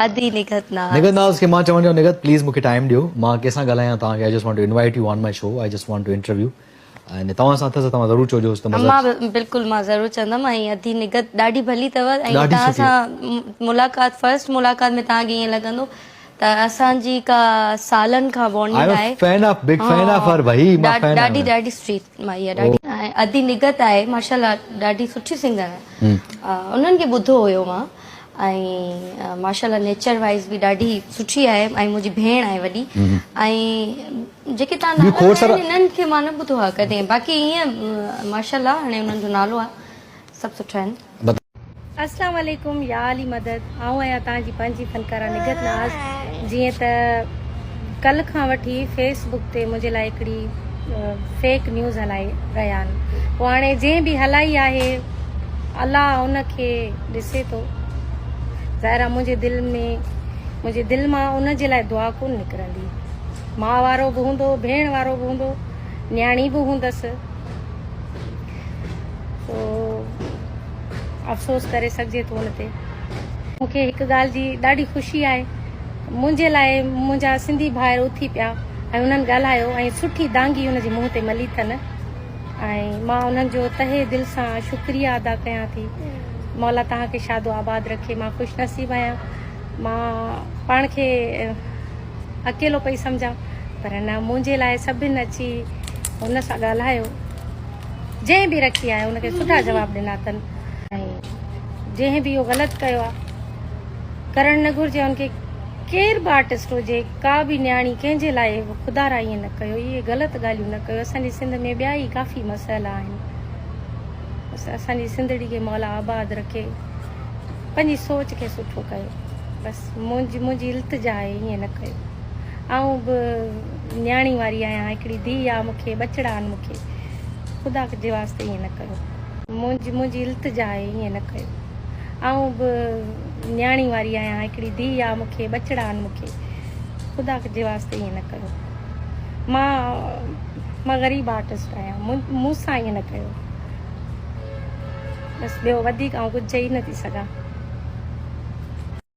ادي نگهت ناز. نگهت ناز کي مان چوڻ چاهيان نگهت پليز مونکي ٽائيم ڏيو مان ڪنهن سان ڳالهايان توهان کي I just want to invite you on my show I just want to interview ۽ توهان سان اٿس ته توهان ضرور چئجوس ته مزا مان بلڪل مان ضرور چوندم ۽ ادي نگهت ڏاڍي ڀلي اٿو ۽ ڏاڍي توهان سٺي. سان ملاقات فرسٽ ملاقات ۾ توهان کي ائين لڳندو ته اسان جي ڪا سالن کان I bonding M آهي فين آف بگ فين آف هر ڀئي مان فين ڏاڍي آهيان ڏاڍي سٺي مائي آهي ڏاڍي ۽ ادي نگهت آهي ماشاءالله ڏاڍي سٺي سنگر آهي انهن کي ٻڌو هيو مان ۽ ماشاءالله نيچر وائيز به ڏاڍي سٺي آهي ۽ منهنجي ڀيڻ آهي وڏي ۽ جيڪي تان نالا کنيا آهن انهن کي مان نه ٻڌو آهي ڪڏهن باقي ائين ماشاءالله هاڻي انهن جو نالو آهي سڀ سٺا آهن. اسلام عليڪم يا علي مدد آئون آهيان توهان جي پنهنجي فنڪاره نگهت ناز جيئن ته ڪلهه کان وٺي فيس بڪ تي منهنجي لاء هڪڙي فيڪ نيوز هلائي رهيا آهن پوء هاڻي جنهن به هلائي آهي الله ان کي ڏسي ٿو ظاهر آهي منهنجي دل ۾ منهنجي دل مان ان جي لاء دعا ڪون نڪرندي ماء وارو به هوندو ڀيڻ وارو به هوندو نياڻي به هوندس سو افسوس ڪري سگهجي ٿو ان تي. مون کي هڪ ڳالهه جي ڏاڍي خوشي آهي منهنجي لاء منهنجا سنڌي ڀائر اٿي پيا ۽ انهن ڳالهايو ۽ سٺي دانگي ان جي منهن تي ملي ٿن ۽ مان انهن جو تهه دل سان شڪريه ادا ڪيان ٿي مولا توهان کي شاد و آباد رکي مان خوش نصيب آهيان مان پاڻ کي اڪيلو پئي سمجهان پر نه منهنجي لاء سڀن اچي هن سان ڳالهايو جنهن به رکي آهي ان کي سٺا جواب ڏنا اٿن ۽ جنهن به اهو غلط ڪيو آهي ڪرڻ نه گهرجي ان کي ڪير به آرٽسٽ هجي ڪا به نياڻي ڪنهن جي لاء خدا را ائين نه ڪيو اهي غلط ڳالهيون نه ڪيو اسان جي سنڌ ۾ ٻيا ئي ڪافي مسئلا آهن بس اسان جي سنڌڙي کي مولا آباد رکي پنهنجي سوچ کي سٺو ڪيو بس منهنجي منهنجي التجا آهي ائين نه ڪيو آئون به نياڻي واري آهيان هڪڙي ڌيء آ مونکي ٻچڙا آهن مونکي خدا جي واسطي ائين نه ڪيو منهنجي منهنجي التجا آهي ائين نه ڪيو آئون به نياڻي واري آهيان هڪڙي ڌيء آ مونکي ٻچڙا آهن مونکي خدا جي واسطي ائين نه ڪيو مان مان غريب آرٽسٽ آهيان مون سان ائين نه ڪيو بس ٻيو وڌيڪ آئون ڪجهه چئي نه ٿي سگهان.